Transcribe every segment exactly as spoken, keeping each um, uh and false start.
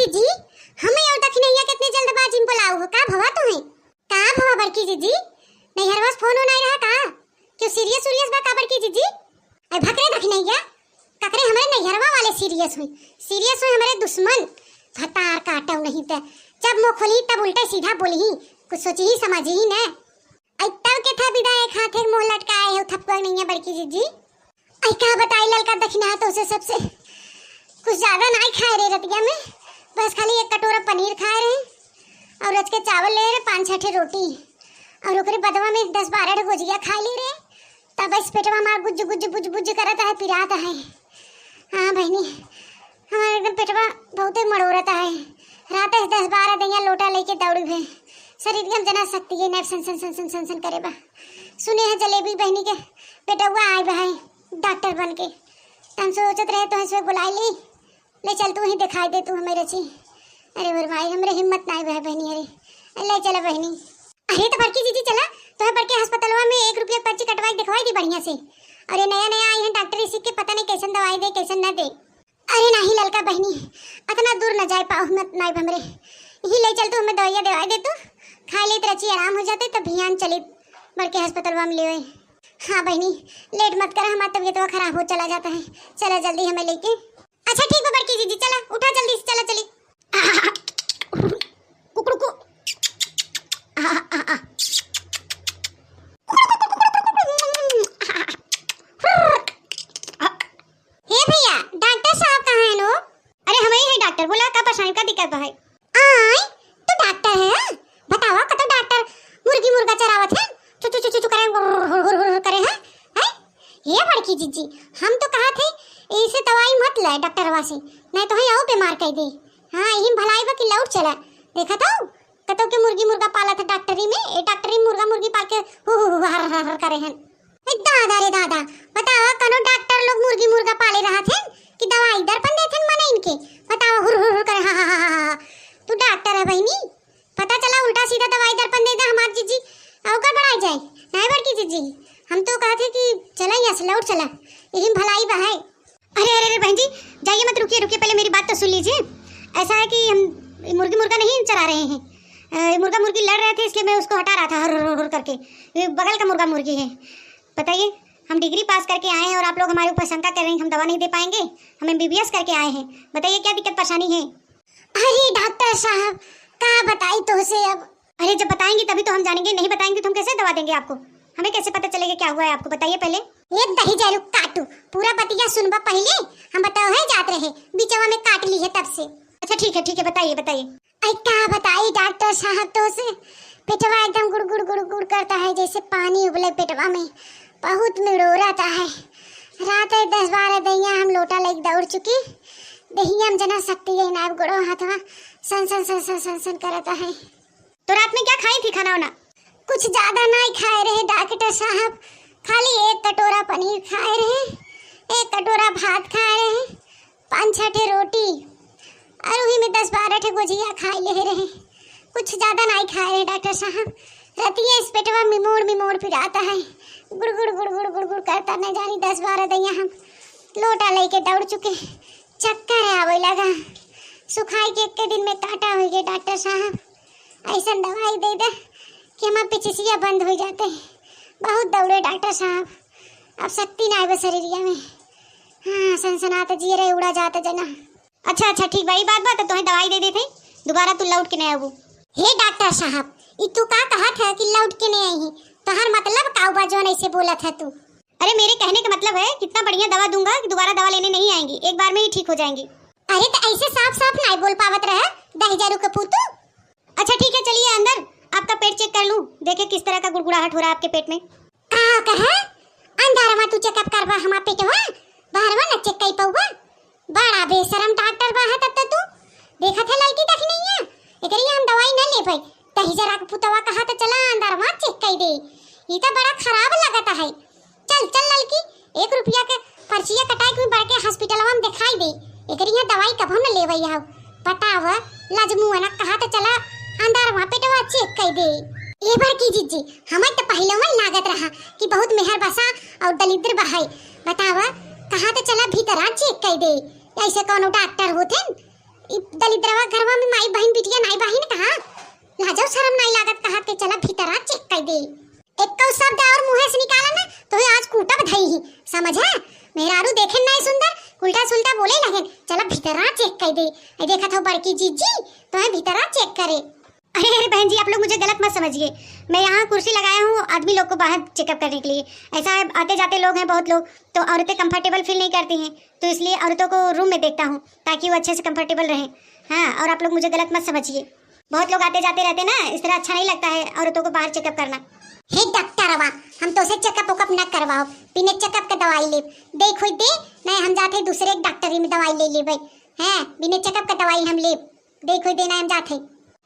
जी, हमें और दखिनैया कितने जल्दबाजी में बुलाओ हो, का भवा तुम्हें? का भवा बड़की जीजी? नैहरवा से फोन होना रहा का? क्यों serious उरियस बा का बड़की जीजी? अरे भकरे दखिनैया, ककरे हमरे नैहरवा वाले serious हुई, serious हुई हमरे दुश्मन। भतार काटो नहीं ते, जब मुँह खोली तब उल्टे सीधा बोली, कुछ सोची ही समझी ही न। आई तब के था विदा एक हाथे मुँह लटकाए हो थपको नहीं है बड़की जीजी। आई का बताई ललका दखिना तो उसे सबसे कुछ ज्यादा ना खाए रहे रतिया में, बस खाली एक कटोरा पनीर खाए रहे और रच के चावल ले रहे, पाँच छः ठे रोटी और ओकरे बदवा में दस बारह ठे गोजिया खा ले रहे। तब इस पेटवा मार गुज गुज गुज गुज करत है, पिरात है। हाँ बहनी, हमारे एकदम पेटवा बहुते मड़ोरत है। रात से दस बारह दैया लोटा लेके दौड़ी भे, शरीर के हम जना सकती है नैप सन सन सन सन सन सन करे बा। सुने है जलेबी बहनी के बेटवा आए बा है डॉक्टर बन के, त हम सोचत रहे तो इसमें बुलाई ली। ले चल, तू ही दिखाई दे, तू हमें रची। अरे मोर माई, हमरे हिम्मत नाई बहे बहनी। अरे ले चला बहनी। अरे तो बड़की जीजी चला, तोहे बड़के अस्पतालवा में एक रुपया पर्ची कटवाई दिखवाई दी बढ़िया से। अरे नया नया आई हैं डॉक्टर, इसी के पता नहीं कैसन दवाई दे कैसन ना दे। अरे नाही ललका बहनी, अतना दूर न जाए पाओ, हिम्मत नाई बा हमरे। यही ले चल तू, हमें दवाइया दवाई दे तू, खा ले तो रची आराम हो जाते तब भियान चली बड़के अस्पतालवा में ले। हाँ बहनी, लेट मत कर, हमारा तबीयत खराब हो चला जाता है। चला जल्दी हमें लेके। अच्छा ठीक बा बड़की जीजी, चला उठा जल्दी से, चला चली। कुकड़ुकु। हे भैया, डॉक्टर साहब कहाँ हैं लो? अरे हम ही है डॉक्टर, बोला का परेशानी का दिक्कत बा है? आय, तू डॉक्टर है? बतावा कतो डॉक्टर मुर्गी मुर्गा चरावत है, चु चु चु चु चु करे, हुर हुर हुर हुर करे है, हैं? ये बड़की जीजी, हम तो कहा थे इसे दवाई मत ले डॉक्टरवा से, नहीं तो है आओ बीमार कर दे। हाँ, यही भलाई बा कि लौट चला। देखा था कतो के मुर्गी मुर्गा पाला था डॉक्टरी में, ए डॉक्टरी में मुर्गा मुर्गी पाल के हु हु हु हर हर हर करे हैं। ए दादा रे दादा, बतावा कनो डॉक्टर लोग मुर्गी मुर्गा पाले रहत हैं कि दवाई दर्पण देत हैं मने इनके? बतावा हुर हुर हुर करे, हा हा हा हा हा। तू डॉक्टर है बहनी, पता चला उल्टा सीधा दवाई दर्पण दे दे हमार जीजी, और गड़बड़ा जाए। नहीं बड़की जीजी, हम तो कहते कि चला यहाँ से लौट चला, यही में भलाई बा है। अरे अरे अरे बहन जी, जाइए मत, रुकिए रुकिए, पहले मेरी बात तो सुन लीजिए। ऐसा है कि हम मुर्गी मुर्गा नहीं चरा रहे हैं, अ, मुर्गा मुर्गी लड़ रहे थे इसलिए मैं उसको हटा रहा था हुर हुर हुर करके। ये बगल का मुर्गा मुर्गी है। बताइए, हम डिग्री पास करके आए हैं और आप लोग हमारे ऊपर शंका कर रहे हैं कि हम दवा नहीं दे पाएंगे, हम एमबीबीएस करके आए हैं। बताइए क्या दिक्कत परेशानी है? अरे डॉक्टर साहब, का बताई तोहसे अब? अरे जब बताएंगी तभी तो हम जानेंगे, नहीं बताएंगी तो हम कैसे दवा देंगे आपको? हमें कैसे पता चलेगा क्या हुआ है आपको? बताइए पहले। ये दही जरू काटू, पूरा बतिया सुनबा पहले। हम बताओ है जात रहे, बीचवा में काट ली है तब से। अच्छा ठीक है ठीक है, बताइए बताइए। आई का बताई डॉक्टर साहब तोहसे, पेटवा एकदम गुड़ गुड़ गुड़ गुड़ करता है जैसे पानी उबले पेटवा में, बहुत मिड़ोरता है। रात है दस बारह दैया हम लोटा लेके दौड़ चुकी, दहिया में जना शक्ति है ना, गुड़ो हाथवा सन सन सन सन सन सन करता है। तो रात में क्या खाई थी खाना वाना? कुछ ज्यादा नाई खाए रहे डॉक्टर साहब, खाली एक कटोरा पनीर खाए रहे, एक कटोरा भात खाए रहे, पाँच छः ठे रोटी और वही में दस बारह ठे गोजिया खाए ले रहे। कुछ ज्यादा नाई खाए रहे डॉक्टर साहब। रतिया इस पेटवा मिमोड़ मिमोड़ पिराता है, गुड़ गुड़ गुड़ गुड़ गुड़ गुड़ करता, न जानी दस बारह दैया हम लोटा लेके दौड़ चुके, चक्कर आवे लगा। सुखाई के एक दिन में काटा हो गए डॉक्टर साहब। ऐसन दवाई दे दे कि हमार पिचिसिया बंद हो जाते। बहुत दौड़े डॉक्टर साहब, अब शक्ति ना आवे शरीरिया में। हाँ, सनसनात जियरे उड़ा जात जना। अच्छा अच्छा ठीक बा, ई बात बा, तो तोहे दवाई दे देते, दोबारा तू लौट के नहीं आबू। हे डॉक्टर साहब, ई तू का कहत है कि लौट के नहीं आई? तोहार मतलब का बा जौन ऐसे बोलत है तू? अरे मेरे कहने का मतलब है, कितना बढ़िया दवा दूंगा कि दोबारा दवा लेने नहीं आएंगी, एक बार में ही ठीक हो जाएंगी। अरे तो ऐसे साफ साफ नहीं बोल पावत रहे, दहिजरू के पूतू। अच्छा ठीक है, चलिए अंदर, आपका पेट चेक कर लूं, देखे किस तरह का गुड़गुड़ाहट हो रहा है आपके पेट में। का कहे? अंदर में तू चेकअप करबा हमार पेटवा, बाहरवा न चेक कर पौबा? बड़ा बेशरम डॉक्टर बा है तब तो तू। देखत है लड़की देख नहीं है, एकरी हम दवाई न ले पाई। दहिजरा के पुतवा कहा तो चला अंदर में चेक कर दे। ई तो बड़ा खराब लगता है। चल चल लड़की, एक रुपया के पर्चिया कटाई के बड़के हॉस्पिटलवा में दिखाई दे। एकरी यहाँ दवाई कब हम न लेवई आओ। बताव, लजमुआ न कहा तो चला अंदर वहाँ पेटवा चेक कर दे। ए बड़की जीजी, हमें तो पहले में लागत रहा कि बहुत मेहर बसा और दलिद्र बहाई। बताव, कहा तो चला भीतर आ चेक कर दे। ऐसे कौनो डॉक्टर होते न? ई दलिद्रवा घरवा में माई बहिन बिटिया नाई बहिन कहा, लाजो शरम नाई लागत कहा के चला भीतरा चेक कर दे। एक्को शब्द और मुँहे से निकाला ना तो ये आज कूटब धई ही, समझे? मेहरारू देखे नाई सुंदर, उल्टा सुल्टा बोले लगे, चला भीतरा चेक कर दे। ए देखत हो बड़की जीजी, तो है भीतरा चेक करे। अरे, अरे बहन जी, आप लोग मुझे गलत मत समझिए। मैं यहाँ कुर्सी लगाया हूँ आदमी लोग को बाहर चेकअप करने के लिए। ऐसा है, आते जाते लोग हैं बहुत लोग, तो औरतें कंफर्टेबल फील नहीं करती हैं, तो इसलिए औरतों को रूम में देखता हूँ ताकि वो अच्छे से कंफर्टेबल रहें। हाँ, और आप लोग मुझे गलत मत समझिए। बहुत लोग आते जाते रहते ना, इस तरह अच्छा नहीं लगता है औरतों को बाहर चेकअप करना। हे डॉक्टरवा, हम तोसे चेकअप वेकअप ना करवाओ, बिना चेकअप के दवाई लेब। देख होई दे, नहीं हम जाते दूसरे एक डॉक्टरी में दवाई ले लेबे। हैं, बिना चेकअप के दवाई हम लेब। देख होई दे, नहीं हम जाते।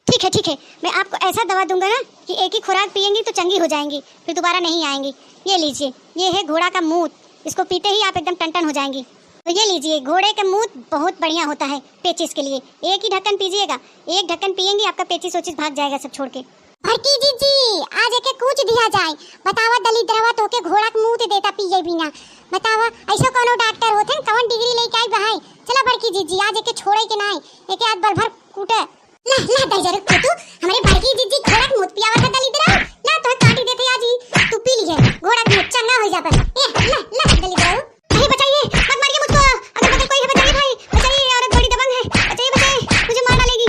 ठीक है, ठीक है, मैं आपको ऐसा दवा दूंगा ना कि एक ही खुराक पिएंगी तो चंगी हो जाएंगी, फिर दोबारा नहीं आएंगी। ये लीजिए, ये है घोड़ा का मूत, इसको पीते ही आप एकदम टन टन हो जाएंगी। तो ये लीजिए, घोड़े का मूत बहुत बढ़िया होता है पेचिस के लिए। एक ही ढक्कन पीजिएगा, एक ढक्कन पिएंगी, आपका पेचिस ओचिस भाग जाएगा सब छोड़ के। बड़की जीजी, आज एके कूच दिया जाए। बतावा दलिद्रवा तोके घोड़ा के मूत देता पिए बिना। बतावा, ऐसा कोनो डॉक्टर होथे न, कवन डिग्री लेके आई बहाई? चला बड़की जीजी, आज एके छोड़े के नाई, एके आज बल भर कूटे। ला, ला, दहिजरू के तू, हमरे बड़की जीजी घोड़ा के मूत पियावत है दलिद्रवा। ला, तोहे काटी देथे आज ही, तू पी लिए घोड़ा के मूत, चंगा हो जाबे। ए, ला, ला, दलिद्रवा। अरे बचाइए, मत मारिए मुझको, अगल बगल कोई है, बचाइए भाई, बचाइए, ये औरत बड़ी दबंग है, बचाइए, बचाइए, मुझे मार डालेगी।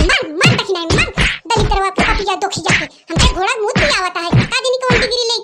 मर, मर दखिनाई, मर। दलिद्रवा के पपिया दोखिया के। हमके घोड़ा के मूत पियावत है। का जानी कौन डिग्री ले